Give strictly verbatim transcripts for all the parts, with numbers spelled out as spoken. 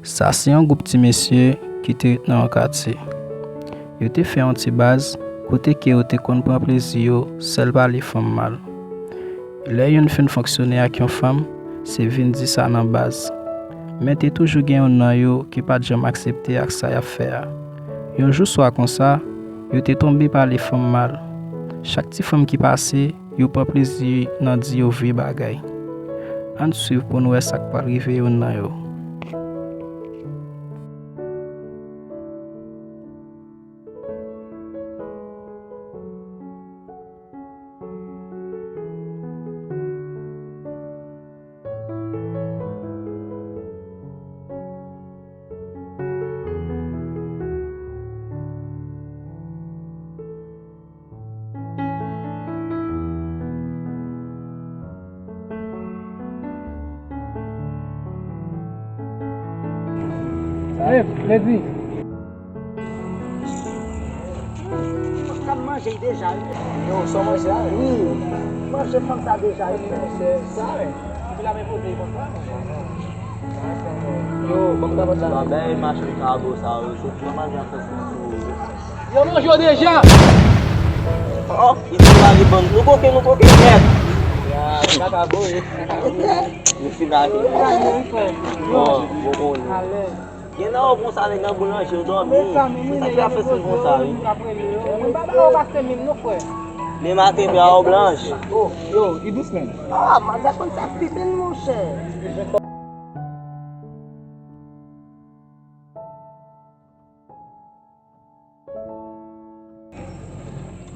Sa se yon gwoup ti mesye ki te ret nan yon katye. Yo te fè yon ti baz kote ke yo te konn pran plezi yo sèl pale fanm mal. Lè youn fin fonksyone ak yon fanm, se vin di sa nan baz. Men te toujou gen youn nan yo ki pa t janm aksepte ak sa y ap fè a. Yon jou swa konsa, yo te tonbe pale fanm mal. Chak ti fanm ki pase, yo pran plezi nan di yo vye bagay. Ann swiv pou n wè sa k pral rive youn nan yo. Hey, Lady. Mwen manje deja wi. Yo, sa w manje a? Wi. Manje fanm sa deja wi. Sa wi. Epi la men pote konsa. Yo, ban m kapòt la. Sa bèl machin kabo sa yo. Se pou manje an fè sou. Yo manje w deja. Oh, li di mari bann. Nou koke, nou koke nèt. Ya, kaka boye. Nou fin ake. Bon, bon, bon. Gen nan yo konsa nèg nan boulanje yo dòmi. Sa fè afè sou konsa wi. Mwen pa ba yo pase menm non frè. Demen maten bra yo blanch. Oh, yo, li dous menm. Ah, manzè konn sa pipi monchè.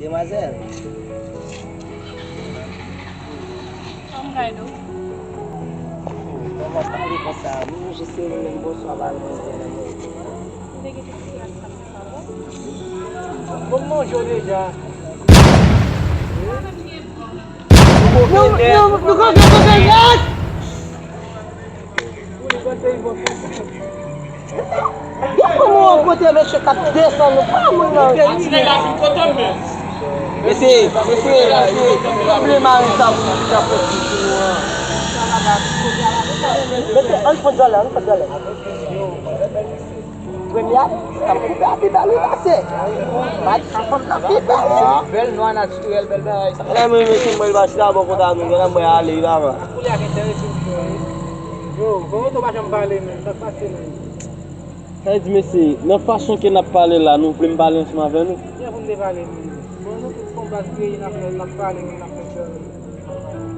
Demwazèl. Kòman w ye? Kòman w pale konsa? Mwen jis rele menm bonswa pa nou. Bon, manje w deja. Nou, nou, nou konn fè konsa nèt. Yo kòman w rankontre mesye k ap desann nou pa moun nan. Ti nèg la fin kote m menm. Mesye, mesye, mesye, sanble mari sa pou sa pou ti nou an. Mesye, ann pran djòlè, ann pran djòlè. Premye a, sa koupe a pi bèl wi pase. Mari sa fanm nan pi bèl. Bèl nwa natirèl, bèl bagay sa. Lè mwen mesye mwen pa chita bò konta nou, lè mwen ale wi papa. Koulye a k enterese m tou wi. Yo, bon, ou pa janm pale menm, sa k pase menm? Sa vle di, mesye, nan fason ke n ap pale la, nou vle m pale ansanm avè nou? Kiyès pou m te pale menm? Bon, nou tout se yon baz peyi n ap fè, n ap pale, n ap fè djòlè.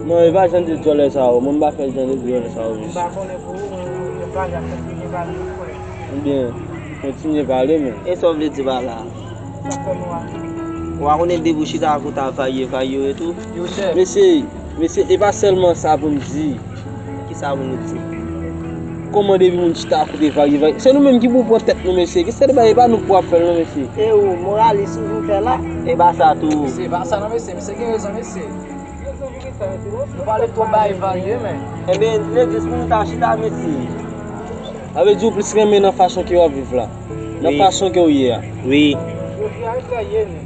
Non, e pa jan de djòlè sa yo, mwen m pa fè jan de djòlè sa yo, mesye. M pa konnen pou ou, mwen, mwen pale ak kontinye pale, wi, frè. Ebyen, kontinye pale, men. E sa w vle di pa la? Sa fè nou a. Ou pa konnen depi w chita ak ou ta varye, varye yo tou? Yo, chèf. Mesye, mesye, e pa sèlman sa pou n di. Kisa pou nou di? Kòman depi moun chita kote vagabon? Se nou menm ki pou pran tèt nou, mesye. Kisa de bagay, e pa nou pou ap fè l non, mesye. E ou, moralis ou vin fè la? E pa sa tou. Mesye, e pa sa non, mesye. Mesye gen rezon, mesye. Nou pale twòp bagay varye, men. Ebyen, lè dis pou nou ta chita, mesye. Sa vle di ou plis renmen nan fason ke w ap viv la. Nan fason ke w ye a. Wi. Yo fi a sa ye, men.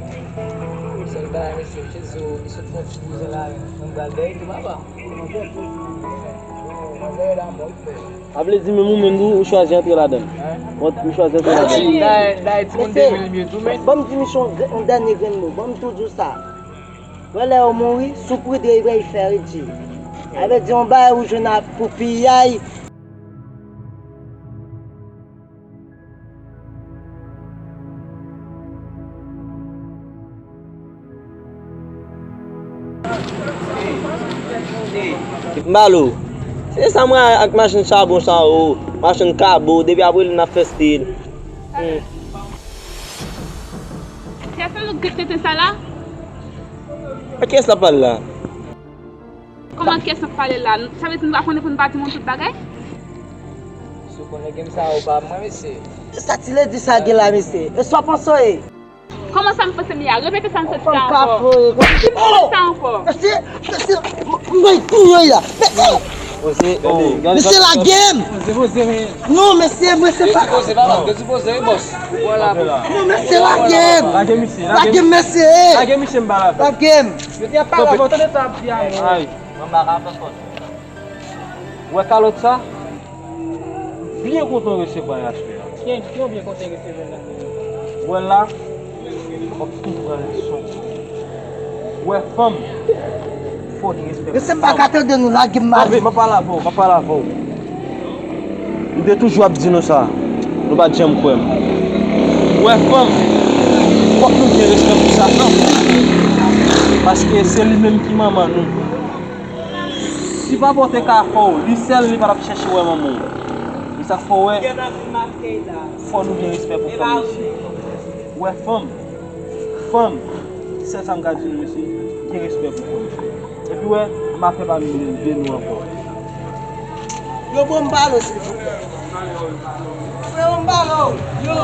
Sèl bagay, mesye, Jezi, li sot fè yon ti bouzen la, men. Mwen pral dèyè tou, papa. Sa vle di menm ou menm tou, ou chwazi antre ladan l? Ou, ou chwazi antre ladan l? Dayè, dayè, timoun de mil mye tou, men. Ban m di misye yon, yon dènye grenn mo. Ban m tou di w sa. Wè lè yo mouri, soupri de yo fè redi. Sa vle di yon bagay ou jwenn a pou piyay. Mbalo, se sa mwen ak machin chabon sa yo, machin kabo, depi apre li n ap fè stil. Hmm. Kiyès sa nou gate tenten sa la? A kiyès l ap pale la? Kòman kiyès n ap pale la? Sa vle di nou pa konnen pou nou pa di moun tout bagay? Si w konnen gen sa ou pa mwen, mesye. Sa ti ledi sa gen la, mesye? E sa w panse w ye? Kòman sa m panse m ye a? Repete sa m sot di la ankò. Repete sa ankò. Mesye, mesye, mwen touye la. Mesye. Mesye, lage m. Non, mesye, mwen se pa. Non, mesye, lage m. Lage misye, lage m. Lage m, mesye. Lage misye, m pa la. Lage m. Yo te ap pale avan, tande sa ap di a. Ay. Mwen pa ka fè fòs. Ou wè kalòt sa? Byen kontan resevwa w aswè a. Byen, byen, byen kontan resevwa w la. Wè la, w ap konprann leson. Wè fanm, fò w gen respè pou fanm. Mesye, m pa ka tande nou, lage m mari. Tanpri, m ap pale avè w, m ap pale avè w. M te toujou ap di nou sa, nou pa t janm kwè m. Wè fanm, fòk nou gen respè pou sa fanm. Paske se li menm ki manman nou. Si papa w te ka fè w, li sèl li pa t ap chèche wè manman w. Se sa k fè w wè, fò nou gen respè pou fanm mesye. Wè fanm, fanm, sèl sa m ka di nou mesye, gen respè pou fanm. Epi wè, m ap fè pa m de nou ankò. Yo bon m balo silvouplè. Freo m balo. Yo.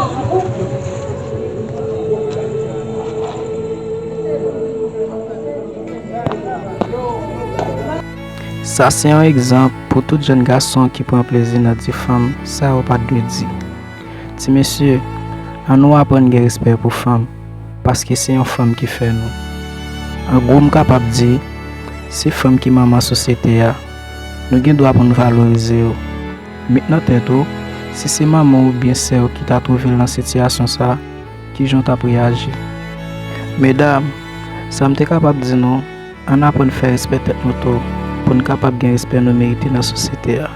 Sa se yon egzanp pou tout jèn gason ki pran plezi nan di fanm sa yo pa t dwe di. Ti mesye, ann nou aprann gen respè pou fanm, paske se yon fanm ki fè nou. An gwo, m kapab di, se fanm ki manman sosyete a. Nou gen dwa pou n valorize yo. Met nan tèt ou, si se manman w oubyen sè w ki ta twouve l nan sitiyasyon sa a, kijan w t ap reyaji? Medam, sa m te kapab di nou, ann aprann fè respè tèt nou tou, pou n kapab gen respè nou merite nan sosyete a.